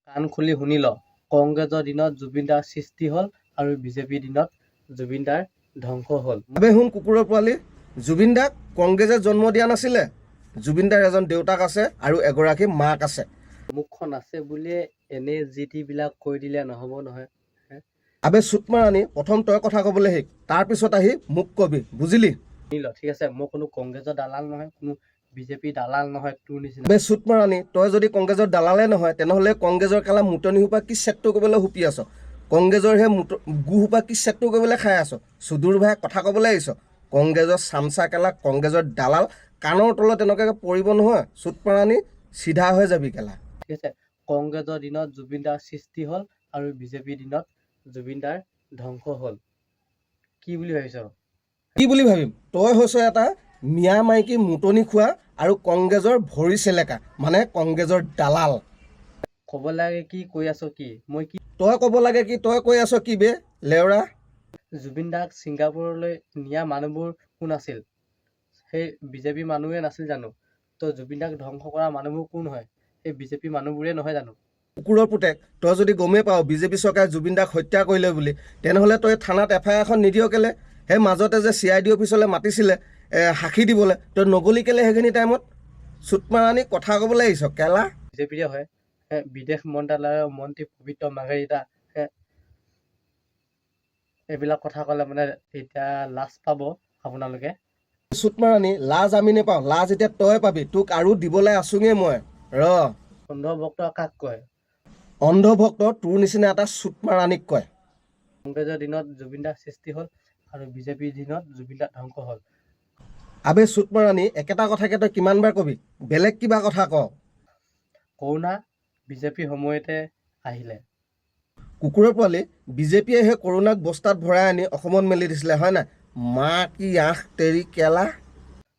কাণ খুলি শুনি ল, কংগ্ৰেছৰ দিনত জুবিন দাৰ সৃষ্টি হ'ল আৰু বিজেপিৰ দিনত জুবিন দাৰ ধ্বংস হ'ল। আবে শুন কুকুৰৰ পোৱালি, জুবিন দাক কংগ্ৰেছে জন্ম দিয়া নাছিলে। জুবিন দাৰ এজন দেউতাক আছে আৰু এগৰাকী মাক আছে। মুখখন আছে বুলিয়ে এনেই যি টিবিলাক কৈ দিলে নহ'ব নহয়। আবে চুতমাৰাণী, প্ৰথম তই কথা ক'বলৈ শিক, তাৰপিছত আহি মোক কবি, বুজিলি? শুনি ল, ঠিক আছে? মই কোনো কংগ্ৰেছৰ দালাল নহয়, কোনো বিজেপিৰ দালাল নহয় তোৰ নিচিনা। আবে চুতমাৰাণী, তই যদি কংগ্ৰেছৰ দালালে নহয়, তেনেহ'লে কংগ্ৰেছৰ কেলা মুতনি সোপা কি চেটটো কৰিবলৈ হুপি আছ? কংগ্ৰেছৰ সেই মুত গু সোপা কি চেটটো কৰিবলৈ খাই আছ? চুদুৰ ভাই, কথা ক'বলৈ আহিছ। কংগ্ৰেছৰ চামচা কেলা, কংগ্ৰেছৰ দালাল, কাণৰ তলত তেনেকুৱাকৈ পৰিব নহয় চুতমাৰাণী, চিধা হৈ যাবি কেলা। ঠিক আছে, কংগ্ৰেছৰ দিনত জুবিন দাৰ সৃষ্টি হ'ল আৰু বিজেপিৰ দিনত জুবিন দাৰ ধ্বংস হ'ল। কি বুলি ভাবিছ? কি বুলি ভাবিম? তই হৈছ এটা মিয়া মাইকী মুতনি খোৱা আৰু কংগ্ৰেছৰ ভৰি চেলেকা, মানে কংগ্ৰেছৰ দালাল। ক'ব লাগে কি, কৈ আছ কি? মই কি? তই ক'ব লাগে কি, তই কৈ আছ কি বে লেওৰা? জুবিন দাক ছিংগাপুৰলৈ নিয়া মানুহবোৰ কোন আছিল? সেই বিজেপি মানুহে নাছিল জানো? তো জুবিন দাক ধ্বংস কৰা মানুহবোৰ কোন হয়? সেই বিজেপি মানুহবোৰে নহয় জানো? কুকুৰৰ পুতেক, তই যদি গমেই পাৱ বিজেপি চৰকাৰে জুবিন দাক হত্যা কৰিলে বুলি, তেনেহ'লে তই থানাত এফ আই আৰ এখন নিদিয় কেলে? সেই মাজতে যে চি I D অফিচলৈ মাতিছিলে সাক্ষী দিবলৈ, তই নগলি কেলে সেইখিনি টাইমত? চুতমাৰাণী, কথা ক'বলৈ আহিছ কেলা। বিজেপিৰে হয়। বিদেশ মন্ত্ৰালয়ৰ মন্ত্ৰী পবিত্ৰ মাৰ্ঘেৰিটা। এইবিলাক কথা ক'লে মানে এতিয়া লাজ পাব আপোনালোকে। চুতমাৰাণী, লাজ আমি নেপাওঁ, লাজ এতিয়া তই পাবি। তোক আৰু দিবলৈ আছোঙেই মই ৰ। অন্ধভক্ত কাক কয়? অন্ধভক্ত তোৰ নিচিনা এটা চুতমাৰাণীক কয়। কংগ্ৰেছৰ দিনত জুবিন দাৰ সৃষ্টি হ'ল আৰু বিজেপিৰ দিনত জুবিন দা ধ্বংস হ'ল। আবে চুতমাৰাণী, একেটা কথাকে তই কিমানবাৰ কবি? বেলেগ কিবা কথা ক। কৰোণা বিজেপিৰ সময়তে আহিলে। কুকুৰৰ পোৱালি, বিজেপিয়ে সেই কৰোণাক বস্তাত ভৰাই আনি অসমত মেলি দিছিলে, হয় নাই? মা কি আঁখ তেৰি কেলা।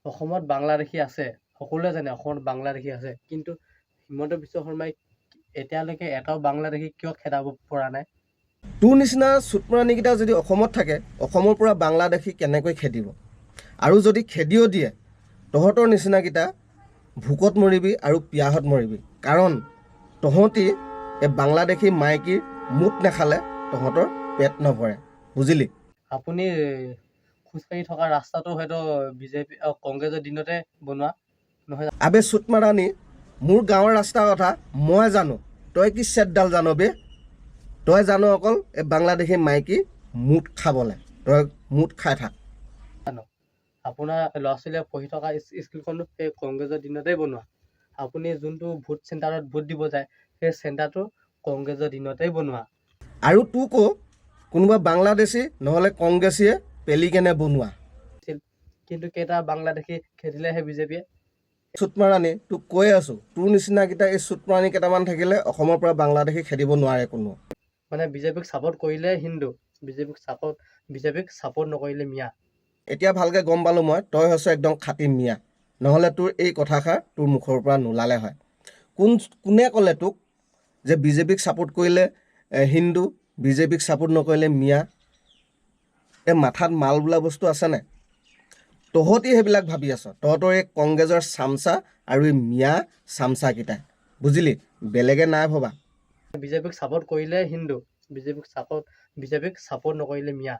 অসমত বাংলাদেশী আছে, সকলোৱে জানে অসমত বাংলাদেশী আছে। কিন্তু হিমন্ত বিশ্ব শৰ্মাই এতিয়ালৈকে এটাও বাংলাদেশী কিয় খেদাব পৰা নাই? তোৰ নিচিনা চুতমাৰাণীকেইটা যদি অসমত থাকে, অসমৰ পৰা বাংলাদেশী কেনেকৈ খেদিব? আৰু যদি খেদিও দিয়ে, তহঁতৰ নিচিনাকেইটা ভোকত মৰিবি আৰু পিয়াহত মৰিবি, কাৰণ তহঁতি এই বাংলাদেশী মাইকীৰ মুত নাখালে তহঁতৰ পেট নভৰে, বুজিলি? আপুনি খোজকাঢ়ি থকা ৰাস্তাটো হয়তো বিজেপি কংগ্ৰেছৰ দিনতে বনোৱা নহয়? আবে চুতমাৰাণী, মোৰ গাঁৱৰ ৰাস্তাৰ কথা মই জানো, তই কি চেটডাল জান বে? তই জান অকল এই বাংলাদেশী মাইকী মুত খাবলৈ, তই মুত খাই থাক। আপোনাৰ ল'ৰা ছোৱালীয়ে পঢ়ি থকা স্কুলখনো সেই কংগ্ৰেছৰ দিনতেই বনোৱা। আপুনি যোনটো ভোট চেণ্টাৰত ভোট দিব যায়, সেই চেণ্টাৰটো কংগ্ৰেছৰ দিনতেই বনোৱা। আৰু তোকো কোনোবা বাংলাদেশী নহ'লে কংগ্ৰেছীয়ে পেলি কেনে বনোৱা। কিন্তু কেইটা বাংলাদেশী খেদিলে সেই বিজেপিয়ে? চুতমাৰাণী, তোক কৈ আছোঁ, তোৰ নিচিনাকেইটা এই চুতমাৰাণী কেইটামান থাকিলে অসমৰ পৰা বাংলাদেশী খেদিব নোৱাৰে কোনো। মানে বিজেপিক ছাপোৰ্ট কৰিলে হিন্দু, বিজেপিক ছাপোৰ্ট নকৰিলে মিয়া। এতিয়া ভালকৈ গম পালোঁ মই, তই হৈছ একদম খাটি মিয়া। নহ'লে তোৰ এই কথাষাৰ তোৰ মুখৰ পৰা নোলালে হয়। কোনে ক'লে তোক যে বিজেপিক ছাপোৰ্ট কৰিলে হিন্দু, বিজেপিক ছাপোৰ্ট নকৰিলে মিয়া? এই মাথাত মাল বোলা বস্তু আছেনে? তহঁতি সেইবিলাক ভাবি আছ, তহঁতৰ এই কংগ্ৰেছৰ চামচা আৰু এই মিয়া চামচাকেইটাই, বুজিলি? বেলেগে নাই ভবা। বিজেপিক ছাপোৰ্ট কৰিলে হিন্দু, বিজেপিক ছাপোৰ্ট নকৰিলে মিয়া,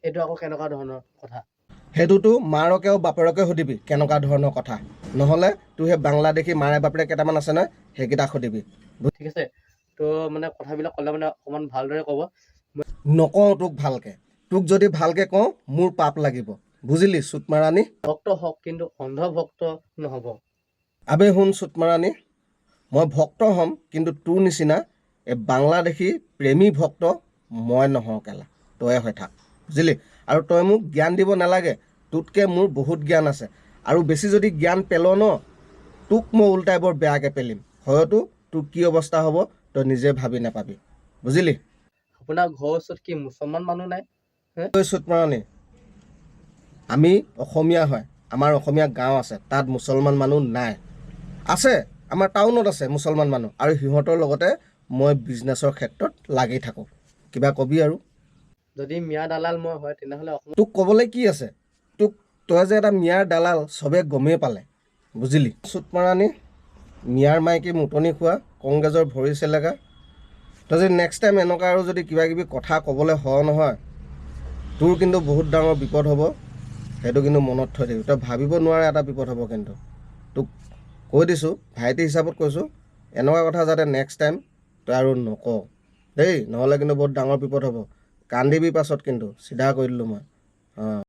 এইটো আকৌ কেনেকুৱা ধৰণৰ কথা? সেইটোতো মাৰকে আৰু বাপেৰকে সুধিবি কেনেকুৱা ধৰণৰ কথা। নহ'লে তোৰ সেই বাংলাদেশী মাৰে বাপেৰে কেইটামান আছে নহয়, সেইকেইটাক সুধিবি। ঠিক আছে, তো মানে কথাবিলাক ক'লে মানে অকণমান ভালদৰে ক'ব। নকওঁ তোক ভালকে। তোক যদি ভালকে কওঁ, মোৰ পাপ লাগিব, বুজিলি চুতমাৰাণী? ভক্ত হওক, কিন্তু অন্ধভক্ত নহ'ব। আবে শুন চুতমাৰাণী, মই ভক্ত হ'ম, কিন্তু তোৰ নিচিনা এই বাংলাদেশী প্ৰেমী ভক্ত মই নহওঁ কেলা, তয়ে হৈ থাক, বুজিলি? আৰু তই মোক জ্ঞান দিব নালাগে, তোতকৈ মোৰ বহুত জ্ঞান আছে। আৰু বেছি যদি জ্ঞান পেল ন, তোক মই ওল্টাই বৰ বেয়াকৈ পেলিম। হয়তো তোৰ কি অৱস্থা হ'ব তই নিজে ভাবি নাপাবি, বুজিলি? আপোনাৰ ঘৰৰ ওচৰত কি মুছলমান মানুহ নাই? ঐ চুতমাৰাণী, আমি অসমীয়া হয়, আমাৰ অসমীয়া গাঁও আছে, তাত মুছলমান মানুহ নাই। আছে, আমাৰ টাউনত আছে মুছলমান মানুহ আৰু সিহঁতৰ লগতে মই বিজনেছৰ ক্ষেত্ৰত লাগি থাকোঁ। কিবা কবি আৰু? যদি মিয়া দালাল মই হয়, তেনেহ'লে অসমত তোক ক'বলৈ কি আছে? তোক তই যে এটা মিয়াৰ দালাল চবে গমেই পালে, বুজিলি চুতমাৰাণী? মিয়াৰ মাইকী মুতনি খোৱা, কংগ্ৰেছৰ ভৰি চেলেকা। তই যদি নেক্সট টাইম এনেকুৱা আৰু যদি কিবা কিবি কথা ক'বলৈ হয় নহয়, তোৰ কিন্তু বহুত ডাঙৰ বিপদ হ'ব। সেইটো কিন্তু মনত থৈ দিবি। তই ভাবিব নোৱাৰা এটা বিপদ হ'ব কিন্তু। তোক কৈ দিছোঁ, ভাইটি হিচাপত কৈছোঁ, এনেকুৱা কথা যাতে নেক্সট টাইম তই আৰু নকওঁ দেই। নহ'লে কিন্তু বহুত ডাঙৰ বিপদ হ'ব, কান্দিবি পাছত কিন্তু। চিধা কৰি দিলোঁ মই। অঁ।